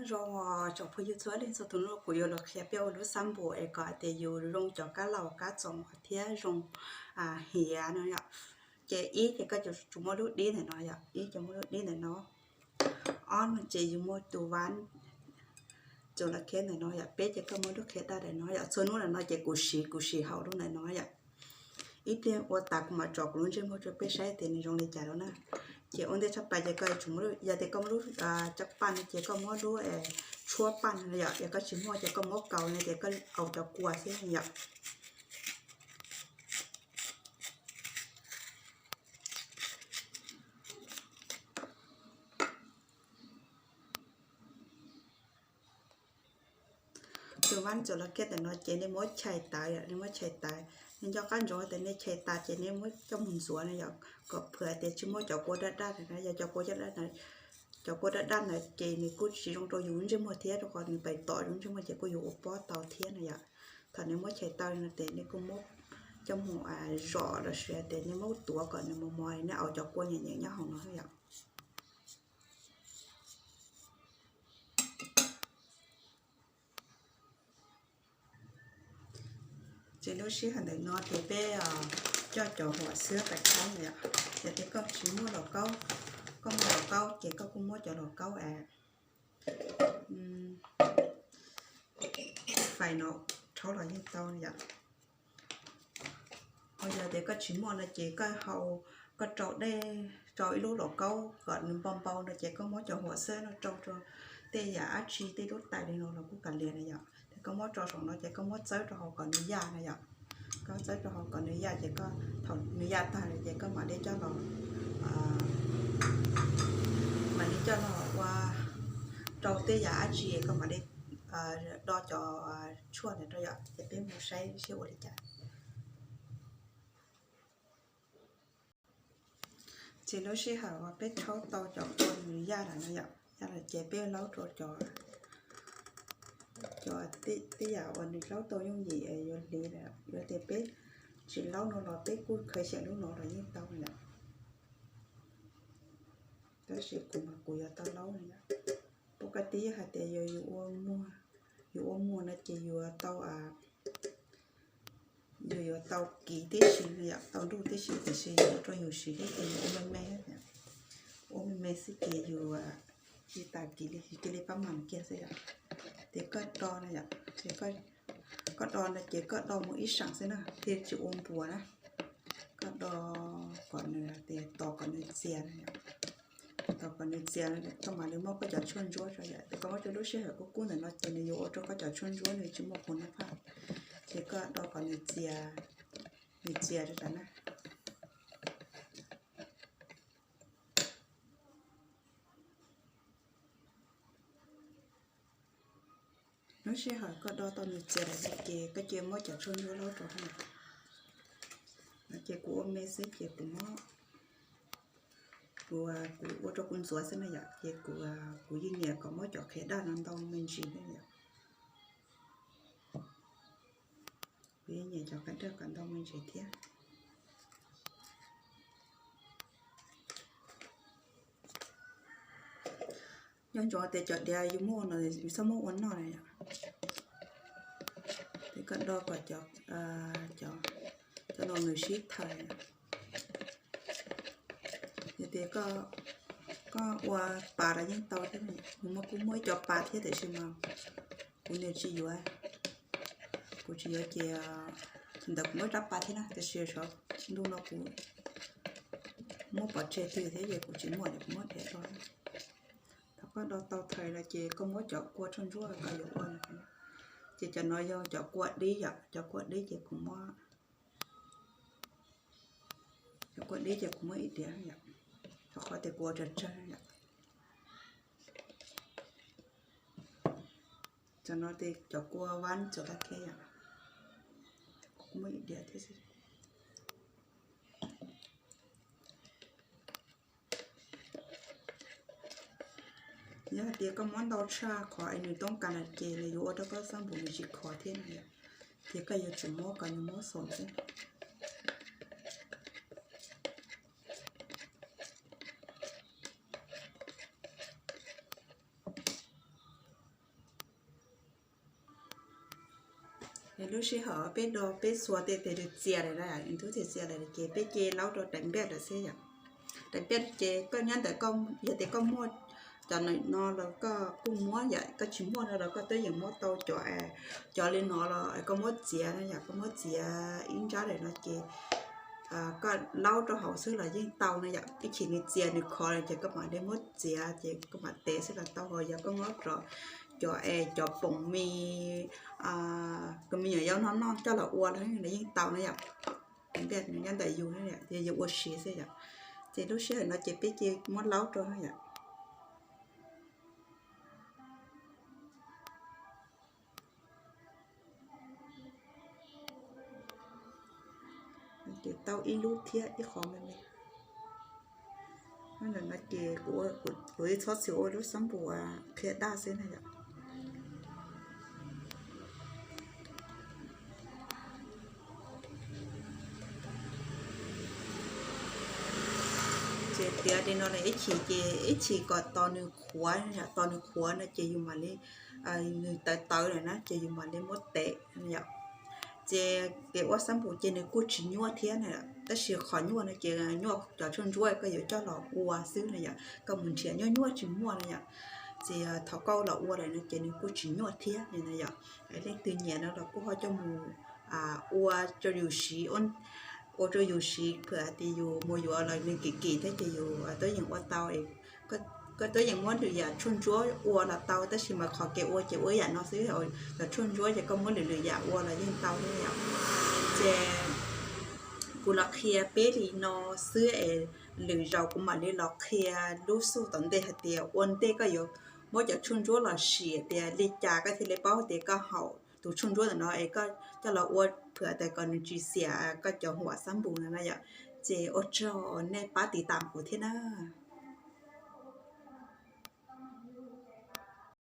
Zoo, tsoom phooj ywg txhua leej txhua tus, hnub no kuv yuav los qhia peb ua lub xab npum es kom hais tias yus zoo cov kab laus kab txoos thiab zoo hiav no yom. Ces ib ces koj tsuas muaj lub dib ntawm no yom, ib ces muaj lub dib ntawm no, ob no ces yus muaj tus vab txuas lawv kheb ntawm no yom, peb ces koj muaj lub qhia daj ntawm no yom. Txhua hnub ntawm no ces kuv siv kuv siv haum lub ntawm no yom. Ib pliag ua tas kuv mam tsom kuv lub ntsej muag rau peb saib tias nws zoo li cas lawm na. Ces ua ntej tshaj plaws ces koj yuav tsum muab, yog tias koj muab lub caj paj no ces koj muab lub tshuab paj no yom, yog koj tsis muaj ces koj muab kaus no ces koj aus cov kua xwb yom. Tus vab txuas lawv kheb ntawm no ces nej muab chais tawv yom, nej muab chais tawv, nej nco qab ntsoov tias nej chais tas ces nej muab coj mus ntxuav na yom, kom phwm tias tsis muaj cov kua daj daj na, yog cov kua daj daj na, cov kua daj daj ntawd ces nws kuj tsis zoo rau yus ntsej muag thiab, rau qhov nws pais tom yus ntsej muag ces kuj yuav ua pob tau thiab na yom. Thaum nej muab chais tau no ces nej kuj muab coj mus zom los sis tias nej muab tuav kom nws mos mos, nej aus cov kua nyeem nyeem nyob hauv no yom. Ces lub sij hawm ntawm no ces peb coj cov huam xwb pais khaub na yom. Yog tias koj tsis muaj los kaub, koj muaj los kaub ces koj kuj muab cov los kaub fais no rhaub los yeej tau yom. Ho yog tias koj tsis muaj no ces koj hau, koj rau dej, rau ib lub los kaub kom nws npau npau no ces koj muab cov huam xwb no rau rau tej yam dab tsi tej lub tais li no los kuj kav liam na yom. Ces koj muab rau saum no ces koj muab txawb rau hauv kom nws yaj na yom. Koj txawb rau hauv kom nws yaj ces koj, thaum nws yaj tag lawm ces koj mam li coj los, mam li coj los ua rau tej yam dab tsi koj mam li do cov tshuaj ntawd rau yom. Ces peb mus saib seb ua li cas. Ces lub sij hawm uas peb rhaub tau cov kua nws yaj lawm no yom, yaj lawm ces peb laub rau cov, cov tej yam uas nws laub tau yooj yim yuav hliv lawm. Yog tias peb tsis laub no los peb kuj khaws xyaum lub no los yeej tau yom. Tab sis kuv mas kuv yuav tau laub no yom. Pab kab tib hais tias yog yus ua muag, yus ua muag no ces yuav tau, yus yuav tau kiv tib si no yom, tau nruj tib si, tiam sis yus ua rau yus siv thiab ces yus ua me me, ua me me xwb ces yus tsis tas kiv li, cia li pab mam kiag xwb yom. Ces koj do no yom, ces koj do no ces koj do mus ib saam xwb na, thiaj tsis ua npuas na. Koj do kom nws tias tos kom nws txias na yom. Tos kom nws txias koj mam li muab koj cov tshuaj ntsuab rau yom. Ces koj muab rau lub sij hawm kub kub ntawm no ces nws yuav ua rau koj cov tshuaj ntsuab nws tsis muaj qhuav nab phaj. Ces koj do kom nws txias, nws txias rau na. Lub sij hawm koj do tau nws txias lawm ces koj cia muab cov tshuaj ntsuab laub rau hauv. Ces kuv ua me xwb ces kuv muab, kuv, kuv ua rau kuv ntxuav xwb na yom, ces kuv, kuv yeej nyiam kom muab cov qhiav daj no ntau me ntsis thiab yom. Kuv yeej nyiam cov qhiav daj kom ntau me ntsis thiab. Nco ntsoov tias cov diav yus muaj no yus txhob muab ua noj na yom. Ces koj do kom cov, cov no nws sib thaws. Yog tias koj ua pas los yeej tau thiab, nws muaj, kuj muaj ib co pas thiab tiam sis mas kuv nws tsis yuav, kuv tsis yuav ces ntawd kuv muaj ib rab pas thiab na, tiam sis ntu no kuv muab pov tseg twg thiab ces kuv tsis muaj ces kuv muab diav do. Thaum koj do tau thaws no ces koj muab cov kua tshuaj ntsuab koj yuav ua, ces cov no yog cov kua dib yom, cov kua dib ces kuv muab, cov kua dib ces kuv muab ib diav yom, rau qhov tias kuv ua tsawg tsawg yom. Cov no ces cov kua vab txuas laj kheb yom, kuv muab ib diav thiab xwb. Yog hais tias koj muab ntau tshaj qhov es nws toob kas lawm ces nws yuav ua rau koj xab npum nws tsis khov thiab no yom, ces koj yuav tsum muab kom nws mob xoo xwb. Lub sij hawm peb do peb xuas tej tes txias lawm, ntub txias txias lawm ces peb cia laub rau daim npaj lawm xwb yom. Daim npaj ces koj nyob ntawm, yog tias koj muaj cov no los koj kuj muab yom, koj tsis muaj no los koj twb yeej muab tau cov, cov li no los koj muab txiav no yom, koj muab txiav ib nrab lawm no ces koj laub rau hauv xwb los yeej tau no yom. Ib chim nws txias nws khov lawm ces koj mam li muab txiav ces koj mam tev xwb los tau, ho yog koj muab rau cov es cov poom mis, cov me nyuam yaus no noj coj los ua los yeej tau no yom. Npaj nyob ntawm yus, yog yus ua siv xwb yom. Ces lub sij hawm no ces peb cia muab laub rau no yom. Ces tau ib lub thiab ib qho me me. Ces kuv txhob txwm ua lub xab npum qhia daj xwb na yom. Ces tiav li no ib chim ces ib chim kom tos nws qhuav, tos nws qhuav no ces yus mam li, nws tawv tawv lawm na ces yus mam li muab tev yom. Ces kev ua xab npum ces nws kuj tsis nyuaj thiab na, tab sis qhov nyuaj no ces nyuaj cov tshuaj ntsuab koj yuav coj los ua xwb na yom, koj mus nrhiav nyuaj nyuaj tsis muaj na yom. Ces thaum koj los ua lawm no ces nws kuj tsis nyuaj thiab na yom. Leej twg nyiam no los kuj ho coj mus ua rau yus siv, ua rau yus siv, pham tias yus mus yuav los nws kim kim thiab ces yus tuab yeem ua tau. Koj tuab yeem muab lwm yam tshuaj ntsuab ua los tau, tab sis mas qhov kev ua ces ua ib yam no xwb, cov tshuaj ntsuab ces koj muab lwm lwm yam ua los yeej tau thiab yom. Ces kuv los qhia peb li no xwb es lwm zaus kuv mam li los qhia lub xub tom ntej hais tias ua ntej koj yuav muab cov tshuaj ntsuab los sim tias li cas koj thiaj li paub tias koj haum tus tshuaj ntsuab ntawm no es koj coj los ua pham tias kom nws tsis xiam koj cov huam xab npum no na yom. Ces ua tsaug nej pab tiv tam kuv thiab na.